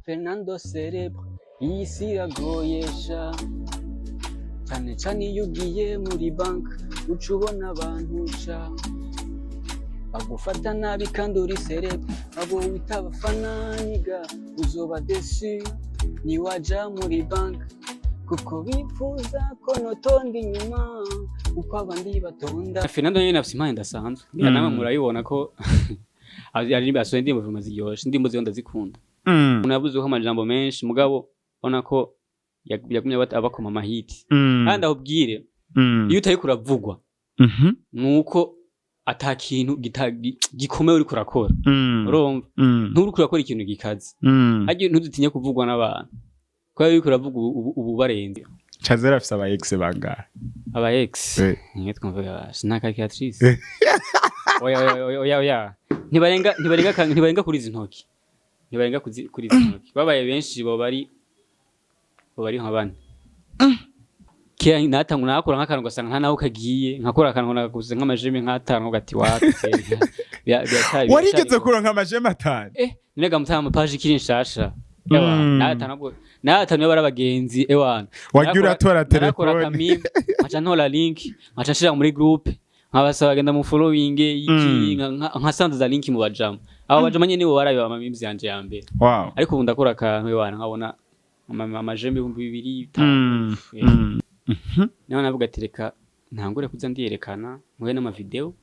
Fernando Cerebro. Iyi si iragoye sha, cane cane iyo ugiye muri bank, uca ubona abantu sha bagufata nabi kandi uri célèbre. Abo wita abafana niga uzoba déçu niwaja muri bank, kuko bifuza ko notonda inyuma uko abandi batonda. Fernando nyene afise impano idasanzwe ngira namwe murayibona ko ari asohoye indirimbo vuma ziryoshe, indirimbo ziwe ndazikunda. Umuntu yavuze ko amajambo menshi, mugabo ubona ko yagumye abakoma amahiti. Kandi ahubwire, iyo utariko uravugwa, nuko ata kintu gikomeye uriko urakora. Urumva, nturiko urakora ikintu gikaze. Harya ntudutinye kuvugwa n'abantu, kubera uriko uravuga ubu barenze. Chazera afise aba ex bangahe? Aba ex? Nimwe twumvaga basha nta calculatrice. Oya, oya, oya, oya, oya, ntibarenga kuri izi ntoki, ntibarenga kuri izi ntoki. Babaye benshi bo bari nka bane. Kera natanga nakora nk'akantu ugasanga nta naho kagiye, nkakora akantu nagakuze nk'ama j'aime nk'atanu, ugati wapi. Warigeze kuronka ama j'aime 5? Eh, nega mutama ama page ikiri nshasha. Ewa, n'atanu ubwo n'atanu yo bari abagenzi ewana. Wagiye uratora Narakora telefone. Akamime nkaca ntora link, nkaca nshira muri groupe, nkabasaba genda mu following iki, nkasanzaza link mu bajama. Abo bajama nyene nibo barayo ama memes yanje ya mbere. Ariko ubu ndakora akantu ewana nkabona ama j'aime 2000, 5. Niho navuga ati reka ntangure kuza ndiyerekana nkore n'ama video.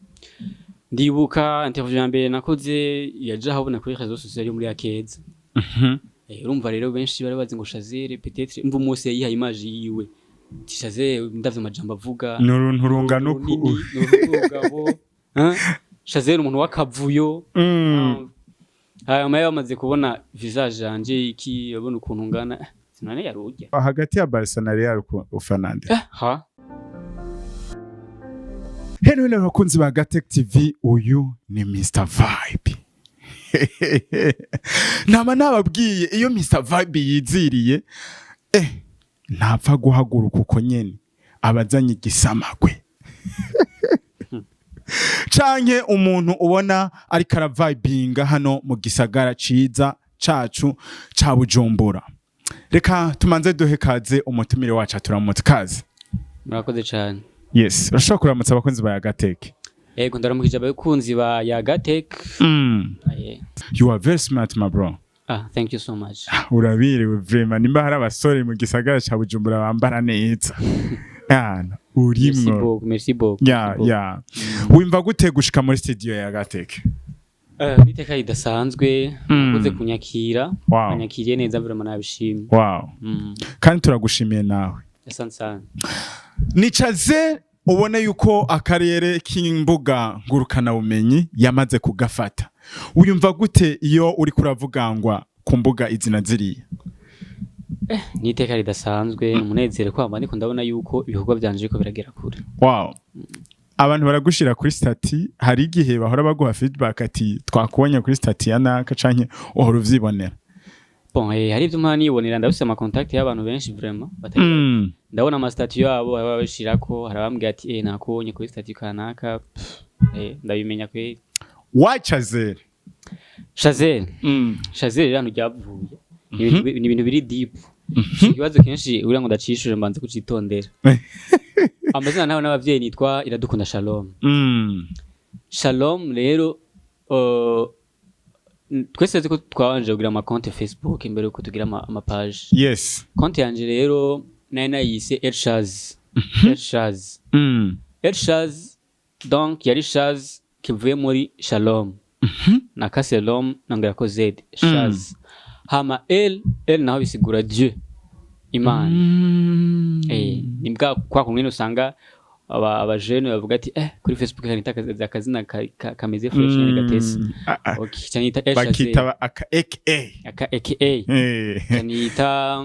Ndibuka interview ya mbere nakoze yaje ahabona kuri réseaux sociaux yo muri Akeza. Urumva rero benshi bari bazi ngo Shazere peut-être mva umunsi yayihaye image yiwe. Ati Shazere ndavye amajambo avuga, Ni uruntu rungana uku. Runini, ni urugabo. Hein? Shazere umuntu w'akavuyo. Hanyuma yo bamaze kubona visage yanje iki, babona ukuntu ngana, sinane yarurya. Hagati ya Barca na Real ufana nde? Eh, ha. Hello, hello bakunzi ba Gatech TV, uyu ni Mr Vibe. Nama nababwiye, iyo Mr Vibe yiziriye, ntapfa guhaguruka uko nyene, abazanye igisamagwe canke umuntu ubona ariko aravibinga hano mu gisagara ciza cacu ca Bujumbura. Reka tumanze duhe kaze umutumire wacu, turamutse kaze. Murakoze cyane. Yes, urashobora kuramutsa abakunzi ba Yagatech. Yego, ndaramukije abakunzi ba Yagatech. You are very smart, my bro. Ah, thank you so much. Uraberewe vraiment. Nimba hari abasore mu gisagara ca Bujumbura bambara neza, yana Merci urimwo. beaucoup, merci beaucoup. Ya ya, wimva gute gushika muri studio ya Yagatech? Niteka ridasanzwe. Murakoze kunyakira. Mwanyakiriye neza vraiment, nabishimye. Kandi turagushimiye nawe. Asante sana. Nicaze ubone yuko akarere k'imbuga ngurukanabumenyi yamaze kugafata. Wiyumva gute iyo uri kuravugangwa ku mbuga izina ziriya? Niteka ridasanzwe, umunezero kwamba ndiko ndabona yuko ibikorwa byanje biriko biragera kure. Wow, abantu baragushira kuri statut. Hari igihe bahora baguha feedback ati twakubonye kuri statut ya naka, canke uhora uvyibonera? Bon, hari ibyo mpora nibonera. Ndafise ama contact y'abantu benshi vraiment batari ndabona ama statut yabo baba bashirako, hari abambwira ati nakubonye kuri statut kanaka. Pff, ndabimenya kweri. Wacazere. Chazel. Chazel rero ryavuye ni ibintu biri deep. Ikibazo kenshi ugira ngo ndacishuje, mbanze kucitondera. Amazina nawe n'abavyeyi nitwa Iradukunda Shalom. Shalom rero, twese tuzi ko twabanje kugira ama compte Facebook imbere yuko tugira ama page. Konte yanje rero nari nayise Elshaz, Elshaz. Elshaz donc yari Shaz kivuye muri Shalom na Kaselom, nongera ko Z Shaz, hama El El naho bisigura Dieu, Imana. Ni bwa kwa kumwe usanga aba jeune bavuga ati kuri Facebook kanita akazina kameze fresh nyene gatese. Ah, ah. Okay, cyanyita Elshaz. Bakita aka aka. Aka aka. Cyanyita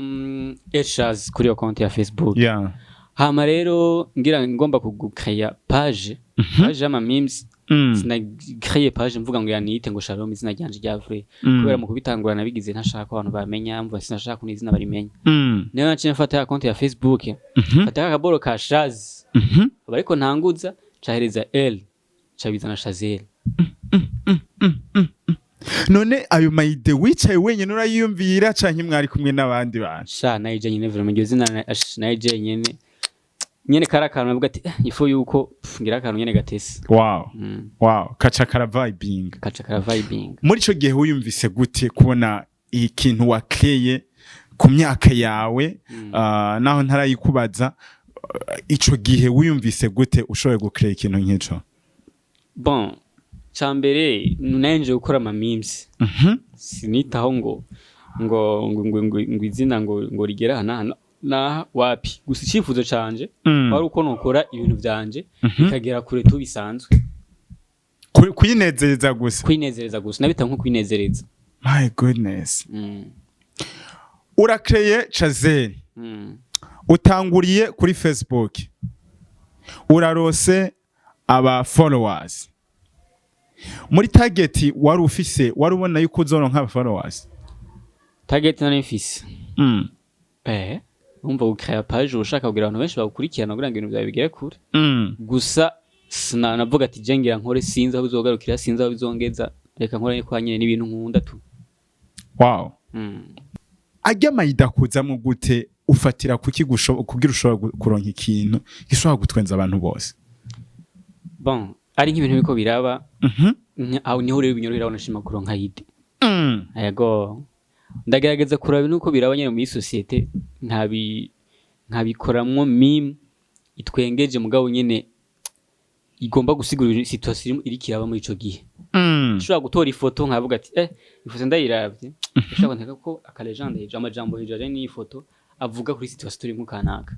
Elshaz kuri iyo konti ya Facebook. Hama rero ngira ngomba kugukreya page y'ama memes, sinacreye page mvuga ngo yaniyite ngo Shalom, izina ryanje rya vrai, kubera mu kubitangura nabigize ntashaka ko abantu bamenya, mvuga sinashaka ko n'izina barimenya. Niyo naciye mfata ya konti ya Facebook, mfata akaboro ka Shaz, aba ariko ntanguza cahereza L, cabizana Shazel. None ayo ma idées wicaye wenyine urayiyumvira, canke mwari kumwe n'abandi bantu? Sha, nayije nyene vraiment. Iryo zina nayije nyene nyene, kari akantu navuga ati: "Eh, ifu yuko ngira akantu nyene gatese." Wow, kaca karavibing. Kaca karavibing. Muri ico gihe wiyumvise gute kubona ikintu wakreye ku myaka yawe? Naho ntarayikubaza, ico gihe wiyumvise gute ushoboye gukreye ikintu nk'ico? Bon, cambere nanje gukora ama memes, sinitaho ngo izina ngo rigera aha n'aha n'aha, wapi. Gusa icifuzo canje wari uko nokora ibintu vyanje bikagera kure tu, bisanzwe. Kwinezereza gusa. Kwinezereza gusa, nabita nko kwinezereza. My goodness. Urakreye Chazel, utanguriye kuri Facebook, urarose aba followers. Muri target wari ufise, wari ubona yuko uzoronka aba followers? Target nari mfise, umva, gukrea page ushaka kugira abantu benshi bagukurikirana kugira ngo ibintu byawe bigere kure. Gusa sina navuga ati je ngira nkore, sinzi aho bizogarukira, sinzi aho bizongeza, reka nkore kwa nyene n'ibintu nkunda tu. Ajya ma idées kuzamwo gute? Ufatira kuki kugira ushobora kuronka ikintu gishobora gutwenza abantu bose? Bon, ari nk'ibintu biko biraba, aho niho rero binyorohera, nashima kuronka idée. Yego, ndagerageza kuraba nuko biraba nyene muri société, nkabikoramwo meme itwengeje, mugabo nyene igomba gusigura situation iriko iraba muri ico gihe. Nshobora gutora ifoto nkavuga ati: "Eh, ifoto ndayiravye, ndashaka nteka ko aka légende hejuru, amajambo hejuru ajanye n'iyi foto avuga kuri situation turimo kanaka."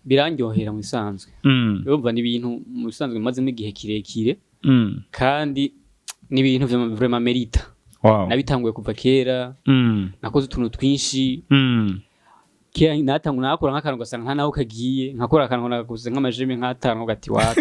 Birandyohera mu bisanzwe. Urumva ni ibintu mu bisanzwe mazemo igihe kirekire, kandi ni ibintu vraiment mérite. Nabitanguye kuva kera. Nakoze utuntu twinshi. Kera natangu nakora nk'akantu ugasanga nta naho kagiye, nkakora akantu naguze nk'ama j'aime nk'atanu, ugati wapi.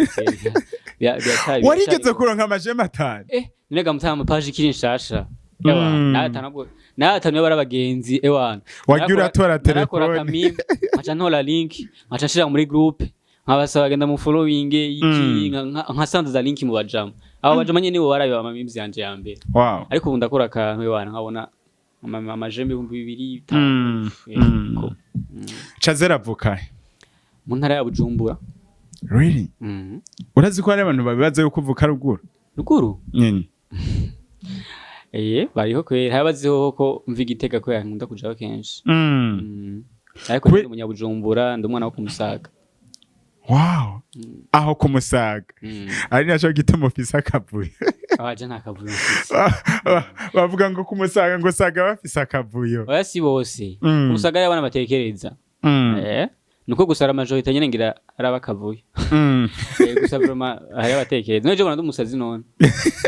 Warigeze kuronka ama j'aime 5? Eh, nega mutama page ikiri nshasha. Ewa, natanu bwo natanu yabara abagenzi, ewana. Wagiye uratora Narakora telefone. aka meme, nkaca ntora link, nkaca nshira muri groupe, nkabasaba genda mu following iki, nkasanzaza link mu bajama. Abo bajama nyene nibo barabe ama memes yanje ya mbere. Ariko ubu ndakora akantu, ewana, nkabona ama j'aime 2000, 5000. Chazera avuka he? Mu ntara ya Bujumbura. Really? Mm. Urazi ko hari abantu babibaza yuko uvuka ruguru? Ruguru? Nyine. Eh, bariho kwera hari abaziho ko mva Igitega, ko yankunda kujaho kenshi. Ariko ndi umunyabujumbura, ndi umwana wo kumusaga. Wow, aho kumusaga. Ari naco gituma ufise akavuyo. Abaje nta kavuyo mfise. Bavuga ngo kumusaga ngo saga bafise akavuyo. Oya, si bose. Kumusaga ari abana batekereza. Eh, nuko gusa ari majorité nyene ngira ari abakavuyo. Eh, gusa vraiment hari abatekereza. None je bona ndi umusazi? None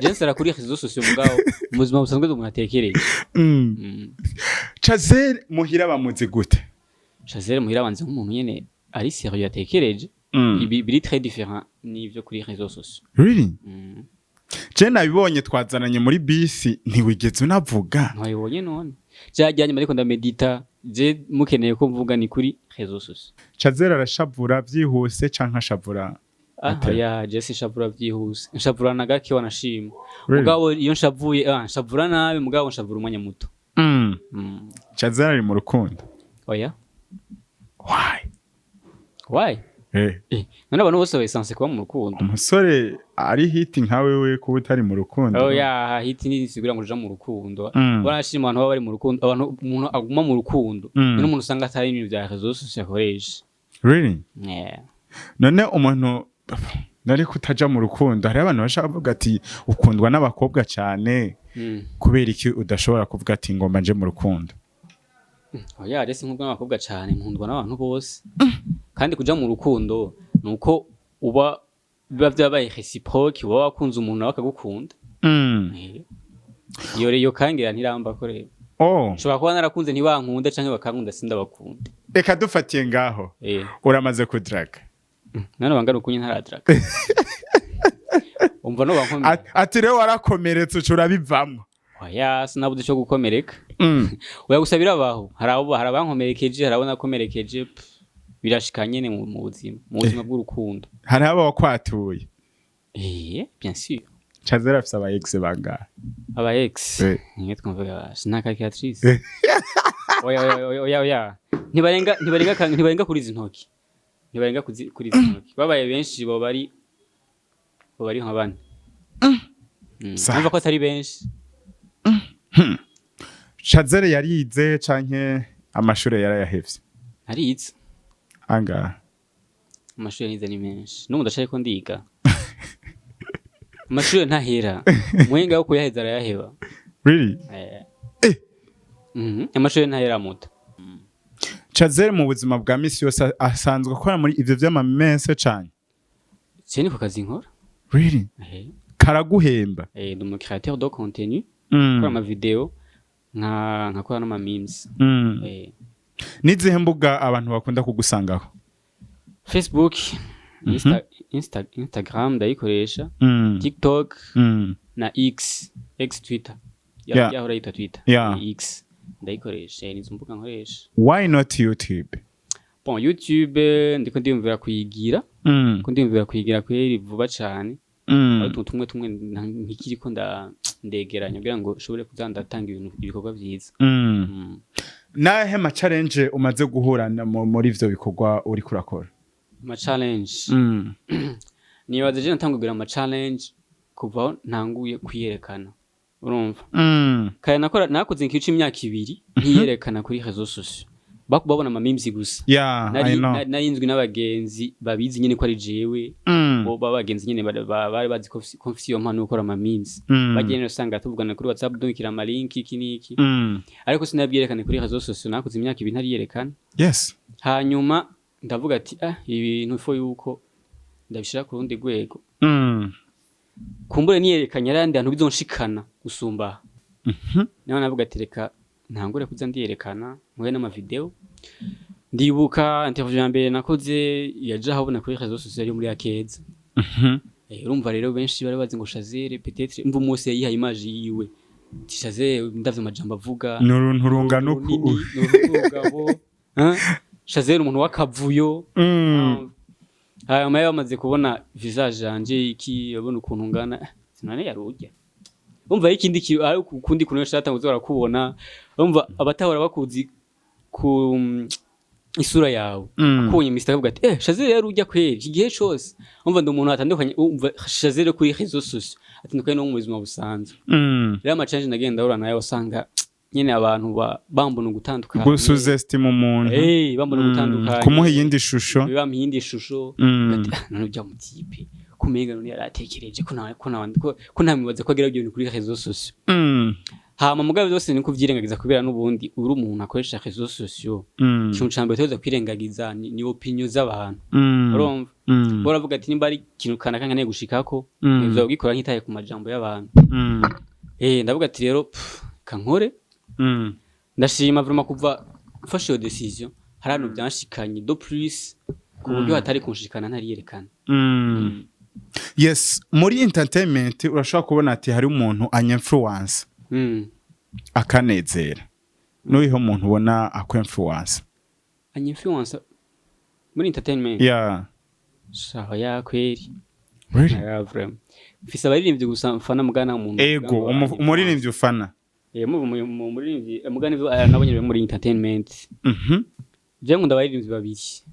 je nsara kuri réseaux sociaux, mugabo mu buzima busanzwe ndi umuntu atekereje. Chazel muhira bamuzi gute? Chazel muhira banze nk'umuntu nyene ari sérieux, atekereje. Ibi biri très différent n'ivyo kuri réseaux sociaux. Really? Mm. Je nabibonye, twazananye muri bisi, ntiwigeze unavuga. Ntiwabibonye none byajyanye, ariko ndamedita. Je mukeneye ko mvuga ni kuri réseaux sociaux. Chazel arashavura vyihuse canke ashavura? Ah. Ate? Oya, je sinshavura vyihuse, nshavura na gake wanashima. Really? Mugabo iyo nshavuye, nshavura nabi, mugabo nshavura umwanya muto. Chazel ari mu rukundo? Oya. Why? Why? Eh. Eh, none abantu bose bayisanse kuba mu rukundo? Umusore ari hit nka wewe kuba utari mu rukundo. Oya, hit ntisigura ngo uja mu rukundo. Barashima abantu baba bari mu rukundo. Abantu, umuntu aguma mu rukundo ni n'umuntu usanga atari ibintu vya réseaux sociaux akoresha. Really? Yeah. None umuntu nari kutaja mu rukundo, hariho abantu bashaka kuvuga ati ukundwa n'abakobwa cyane, kubera iki udashobora kuvuga ati ngomba nje mu rukundo? Oya, rese nkundwa n'abakobwa cane, nkundwa n'abantu bose. Kandi kuja mu rukundo nuko uba biba vyabaye réciproque, uba wakunze umuntu nawe akagukunda. Eh. Iyo rero kangira ntiramba ko rero. Oh. Nshobora kuba narakunze ntibankunde, canke bakankunda sindabakunda. Reka dufatiye ngaho. Eh. Uramaze kudraga? None bangana ukunye ntaradraga. Umva no bankomeye. Ati rero warakomeretse uca urabivamwo. Oya, sinabuze ico gukomereka. Oya, gusa birabaho. Hari abo, hari abankomerekeje, hari abo nakomerekeje. Pff, birashika nyene mu buzima bw'urukundo. Hari abo wakwatuye? Eh, bien sûr. Chazera afise aba ex bangahe? Aba ex? Nimwe twumvaga nta calculatrice. Oya, oya, oya, oya, oya, ntibarenga kuri izi ntoki, ntibarenga kuri izi ntoki. Babaye benshi bo bari nka bane. Numva ko atari benshi. Chazere yarize canke amashure yarayahevye? Narize. Angahe? Amashuri nize ni menshi, n'ubu ndacariko ndiga. Amashuri ntahera, umuhinga wo kuyaheza arayaheba. Really? Eh. Eh. Amashuri ntahera muto. Chazere mu buzima bwa misi yose asanzwe akora muri ivyo vy'amamese cane? Je niko kazi nkora. Really? Eh. Karaguhemba? Eh, ndi umu créateur de contenu, nkora ama video, nkakora n'ama memes. Eh. Nizihe mbuga abantu bakunda kugusangaho? Facebook, Instagram ndayikoresha, TikTok na X, X Twitter. Yahora yitwa Twitter. Ni X ndayikoresha. Eh, nizo mbuga nkoresha. Why not YouTube? Bon, YouTube ndiko ndiyumvira kuyigira, ndiko ndiyumvira kuyigira kweri vuba cane. Aho utuntu tumwe tumwe nkikiriko ndegeranya kugira ngo nshobore kuza ndatanga ibintu, ibikorwa vyiza. Nahe ma challenge umaze guhura muri ivyo bikorwa uriko urakora? Ama challenge, nibaza je natanguye kugira ama challenge kuva aho ntanguye kwiyerekana, urumva? Kare nakora, nakoze ikintu c'imyaka 2 ntiyerekana kuri réseaux sociaux, babona ama memes gusa. Yeah, I know. Nari nzwi n'abagenzi babizi nyene ko ari jewe. Bo babagenzi nyene bari bazi ko mfise iyo mpano yo gukora ama memes. Bagiye usanga tuvugana kuri WhatsApp, dukira ama link, iki n'iki. Ariko sinabyerekane kuri réseaux sociaux, nakoze imyaka 2 ntariyerekana. Hanyuma ndavuga ati: "Ah, ibi bintu faut yuko ndabishira ku rundi rwego." Kumbure niyerekanye arandi hantu bizonshikana gusumba aha. Niho navuga ati: "Reka ntangure kuza ndiyerekana, nkore n'ama video." Ndibuka interview ya mbere nakoze yaje ahabona kuri réseaux sociaux yo muri Akeza. Urumva rero benshi bari bazi ngo Shazere peut-être, umva, umunsi yayihaye image yiwe ati: "Shazere, ndavye amajambo avuga, Ni uruntu rungana uku." Runini, ni urugabo. Hein? Shazere umuntu w'akavuyo. Hanyuma rero bamaze kubona visage yanje iki, babona ukuntu ngana, sinone yarurya. Umva, ikindi kintu ari ukundi kuntu shatanguze barakubona, umva, abatahora bakuzi ku isura yawe, akubonye Mr akavuga ati: "Eh, Shazere yarurya kweri." Iki gihe cose umva ndi umuntu atandukanye. Umva, Shazere kuri réseaux sociaux atandukanye no mu buzima busanzwe. Rero ama challenge nagenda ndahura nayo, usanga nyene abantu bambona ugutandukanye. Gusous-estima umuntu. Eh, bambona ugutandukanye. Kumuha iyindi shusho. Bampa iyindi shusho. Ati: "Ah, none ujya mu type kumenga none yaratekereje ko ntamwibaza ko agira ibyo bintu kuri réseaux sociaux." Hama mugabo byose ni kuvyirengagiza, kubera n'ubundi uri umuntu akoresha réseaux sociaux, ikintu ca mbere utegerezwa kwirengagiza ni opinion z'abantu. Urumva? Baravuga ati: "Nimba ari ikintu kanaka nkeneye gushikako, nzogikora ntitaye ku majambo y'abantu." Eh, ndavuga ati: "Rero pff, kankore." Ndashima vraiment, kuva mfashe iyo décision hari ahantu byanshikanye de plus ku buryo hatari kunshikana ntariyerekana. Yes, muri entertainment urashobora kubona ati hari umuntu anya-influence akanezera. N'uriho muntu ubona aku influence? Anya-influence muri entertainment? Yeah. Shaho ya kweri. Really? Ya, vraiment mfise abaririmbyi gusa mfana, mugana umuntu Ego, umuririmbyi ufana. Eh, mu muririmbyi, mugana ivyo nabonye rero muri entertainment, je nkunda abaririmbyi babiri.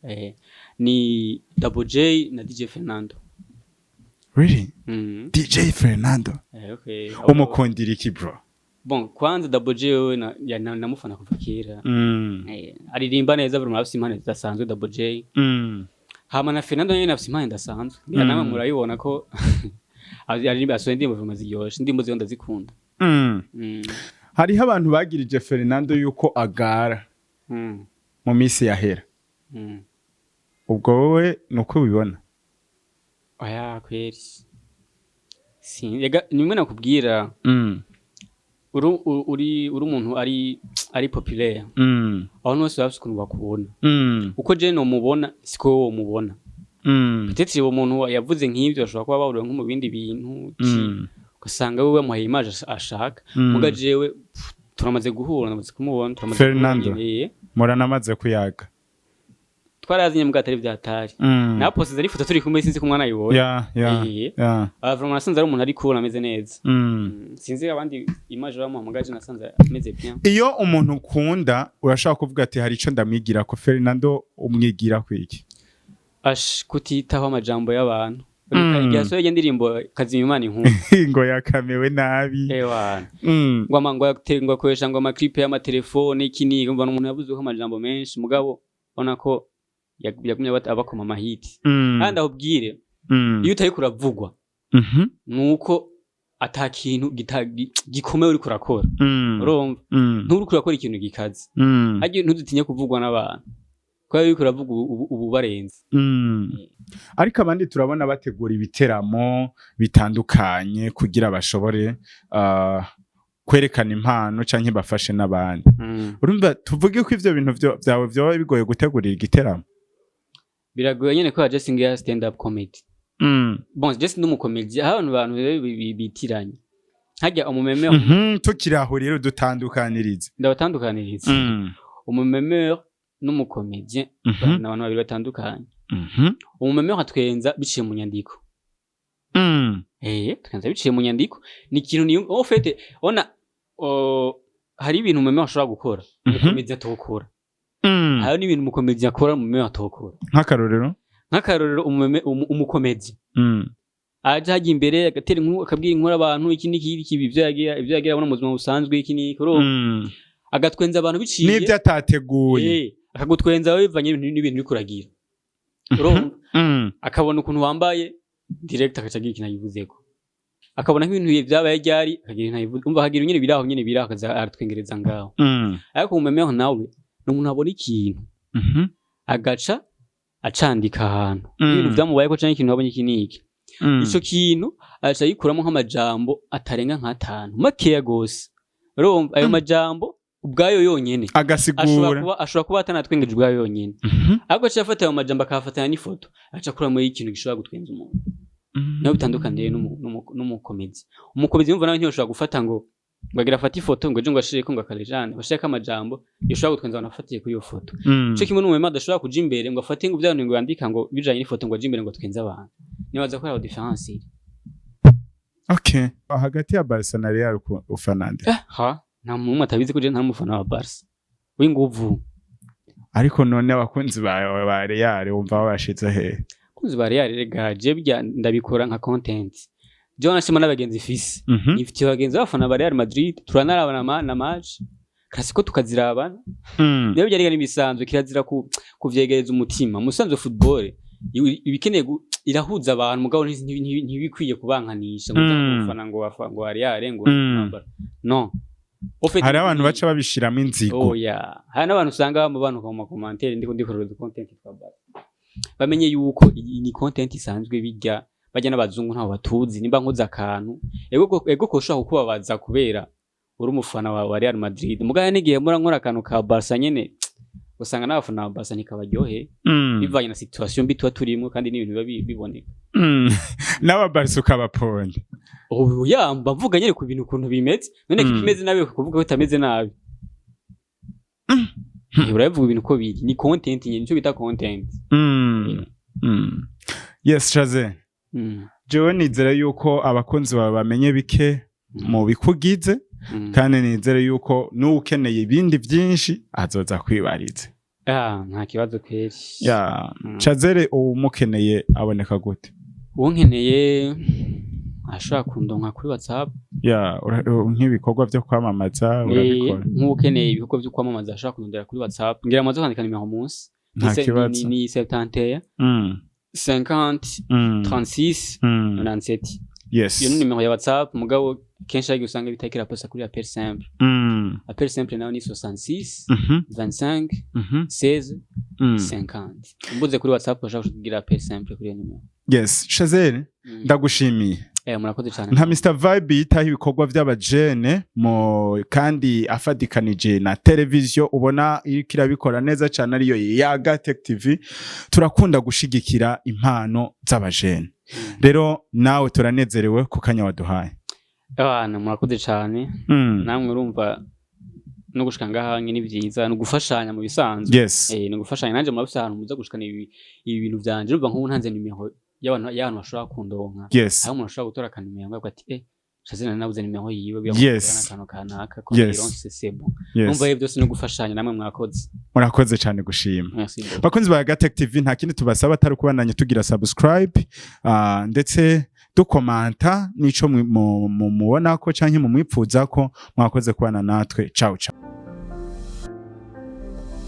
Eh, ni Double J na DJ Fernando. Really? Mm. DJ Fernando? Eh, okay. Umukundira iki, bro? Bon, kwanza Double J wewe namufana kuva kera. Eh, aririmba neza vraiment, afise impano zidasanzwe Double J. Hama na Fernando nyene afise impano idasanzwe. Ngira namwe murabibona ko aririmba, asohoye indirimbo vraiment ziryoshe, indirimbo ziwe ndazikunda. Hariho abantu bagirije Fernando yuko agara mu minsi yahera. Ubwo wowe nuko ubibona? Oya kweri. Rega nimwe nakubwira, uri umuntu ari populaire, abantu bose bafise ukuntu bakubona. Uko je nomubona siko wowe womubona. Peut-être uwo muntu yavuze nk'ivyo bashobora kuba bahuriye nko mu bindi bintu, ugasanga we bamuhaye image ashaka. Muga jewe pff, turamaze guhura, namaze kumubona, turamaze Fernando. guhura nyene. Muranamaze kuyaga? Twarazinye mbwa atari vyatari. Naposize ari ifoto turi kumwe, sinzi ko umwana ayibonye. Ah, vraiment nasanze ari umuntu ari cool, ameze neza. Sinzi abandi image bamuhamagaje, nasanze ameze bien. Iyo umuntu ukunda, urashobora kuvuga ati hari ico ndamwigira ko. Fernando umwigira ku iki? Ash, kutitaho amajambo y'abantu. Igihe yasohoye iyo ndirimbo kazima Imana inkuru. Ngo yakamewe nabi. Ewana. Ngo ama ngo ngo akoresha ngo ama clip y'amatelefone, iki ni umva umuntu yavuzeho amajambo menshi, mugabo ubona ko yagumye abakoma amahiti. Kandi ahubwire, iyo utariko uravugwa, nuko ata kintu gikomeye uriko urakora. Urumva, nturiko urakora ikintu gikaze. Harya ntudutinye kuvugwa n'abantu, kubera uriko uravuga ubu barenze. Ariko abandi turabona bategura ibiteramo bitandukanye kugira bashobore kwerekana impano canke bafashe n'abandi. Urumva, tuvuge ko ivyo bintu vyawe vyoba bigoye gutegurira igiteramo? Biragoye nyene kubera je singira stand up comedy. Bon, je sindi umukomedi, aho abantu rero bitiranya harya umu memeur. Tukiri aho rero, dutandukanirize. Ndabatandukaniriza. Umu memeur n'umu comédien ni abantu babiri batandukanye. Umu memeur atwenza biciye mu nyandiko. Twenza biciye mu nyandiko, ni ikintu ni en fait ona hari ibintu umu memeur ashobora gukora umu comédien atokora. Hari n'ibintu umu comédien akora umu memeur atokora. Nk'akarorero? Nk'akarorero, umu comédien aje hajya imbere agatera inkuru, akabwira inkuru abantu, iki n'iki iki, ibyo yagiye abona mu buzima busanzwe, iki n'iki, urumva? Agatwenza abantu biciye N'ibyo atateguye. Akagutwenza wowe bivanye n'ibintu uriko uragira, urumva? Akabona ukuntu wambaye, direct agaca agira ikintu ayivuzeko, akabona nk'ibintu byabaye ryari, akagira ikintu ayivuze, umva, akagira nyine biraho nyine biraho, akaza aratwengereza ngaho. Ariko umu memeur nawe ni umuntu abona ikintu, agaca acandika ahantu ibintu vyamubayeko canke ikintu wabonye, iki n'iki. Ico kintu aca yikuramo nk'amajambo atarenga nk'atanu, makeya gose, urumva? Ayo majambo ubwayo yonyene ashobora Agasigura. kuba, ashobora kuba atanatwengeje ubwayo yonyene, ariko aca afata ayo majambo akayafatanya n'ifoto, aca akuramo ikintu gishobora gutwenza umuntu. Niho bitandukaniye n'umu comédien. Umu comédien yumva nawe ntiyoshobora gufata ngo agira afate ifoto, ngo ejo ngo ashireko ngo akarejane, bashireko amajambo yoshobora gutwenza abantu afatiye kuri iyo foto. Ico kimwe n'umu memeur adashobora kuja imbere ngo afate ngo bya bintu ngo yandika ngo bijanye n'ifoto, ngo aje imbere ngo twenze abantu. Nibaza ko ari différence iri. Okay, hagati ya Barca na Real ufana nde? Ha, nta muntu atabizi ko je nta mufana wa Barca w'inguvu. Ariko none abakunzi bawe ba Real wumva babashize hehe? Kunzi ba Real, rega je bijya ndabikora nka content. Je wanashima n'abagenzi fise. Nifitiye abagenzi b'abafana ba Real Madrid, turanarabana na match Clasico, tukazirabana. Niyo bijya rega n'ibisanzwe, kirazira kuvyegereza umutima. Musanzwe football ibikeneye irahuza abantu, mugabo ntibikwiye kubankanisha ngo umufana ngo wafa ngo wa Real ngo no. Au fait, Hari abantu baca babishiramo inzigo. Oh yeah. Hari n'abantu usanga bamubanuka mu ma commentaires ndiko ndikorera udu content twa Barca. Bamenye yuko iyi ni content isanzwe, bijya bajya n'abazungu ntaho batuzi. Nimba nkoze akantu, ego ko ushobora kukubabaza kubera uri umufana wa Real Madrid. Mugabo n'igihe mura nkora akantu ka Barca nyene, usanga n'abafana ba Barca ntikabaryohe, bivanye na situation mbi tuba turimo, kandi n'ibintu biba biboneka. N'aba Barca ukabaponda? Ubu yamba mvuga nyene ku bintu ukuntu bimeze. None kimeze nabi kuvuga ko bitameze nabi? Urabivuga ibintu uko biri, ni content nyene, nico bita content. Yes, Chaze. Jewe nizere yuko abakunzi bawe bamenye bike mu bikugize, kandi nizere yuko n'ukeneye ibindi byinshi azoza kwibariza. Ah, nta kibazo kweri. Ya. Chazere, uwumukeneye aboneka gute? Uwo nkeneye ashobora kundonka kuri WhatsApp. Ya, nk'ibikorwa byo kwamamaza urabikora? Nk'ukeneye ibikorwa byo kwamamaza ashobora kundondera kuri WhatsApp. Ngira amaze kwandika nimero munsi. Nta kibazo. Ni 71 50 36 97. Iyo ni nimero ya WhatsApp, mugabo kenshi ariko usanga bitakira posta kuri appel simple. Appel simple nayo ni 66 25 16 50. Mbuze kuri WhatsApp, ushobora kugira appel simple kuri iyo nimero. Yes, Chazere, ndagushimiye. Murakoze cyane. Nka Mr Vibe yitaho ibikorwa by'abajene mu kandi afadikanije na televiziyo ubona iriko irabikora neza cyane, ariyo Yaga Tech TV, turakunda gushigikira impano z'abajene. Rero nawe turanezerewe ku kanya waduhaye. Abana, murakoze cyane. Namwe urumva No gushika ngaha nyine ni vyiza, ni ugufashanya mu bisanzwe. Ni ugufashanya. Nanje murafise ahantu muza gushikana ibi bintu vyanje. Urumva, nk'ubu ntanze nimero y'abantu bashobora kundonka, aho umuntu ashobora gutora akanimero ngo ati: "Shazina, nabuze nimero yiwe." Akantu kanaka ko nayironse, c'est bon. Urumva rero, byose no gufashanya. Namwe mwakoze. Murakoze cyane gushima. Merci beaucoup. Bakunzi ba Gatech TV, nta kindi tubasaba atari ukubandanya tugira subscribe, ndetse dukomanta n'ico mubona ko canke mumwipfuza ko. Mwakoze kubana natwe. Ciao ciao.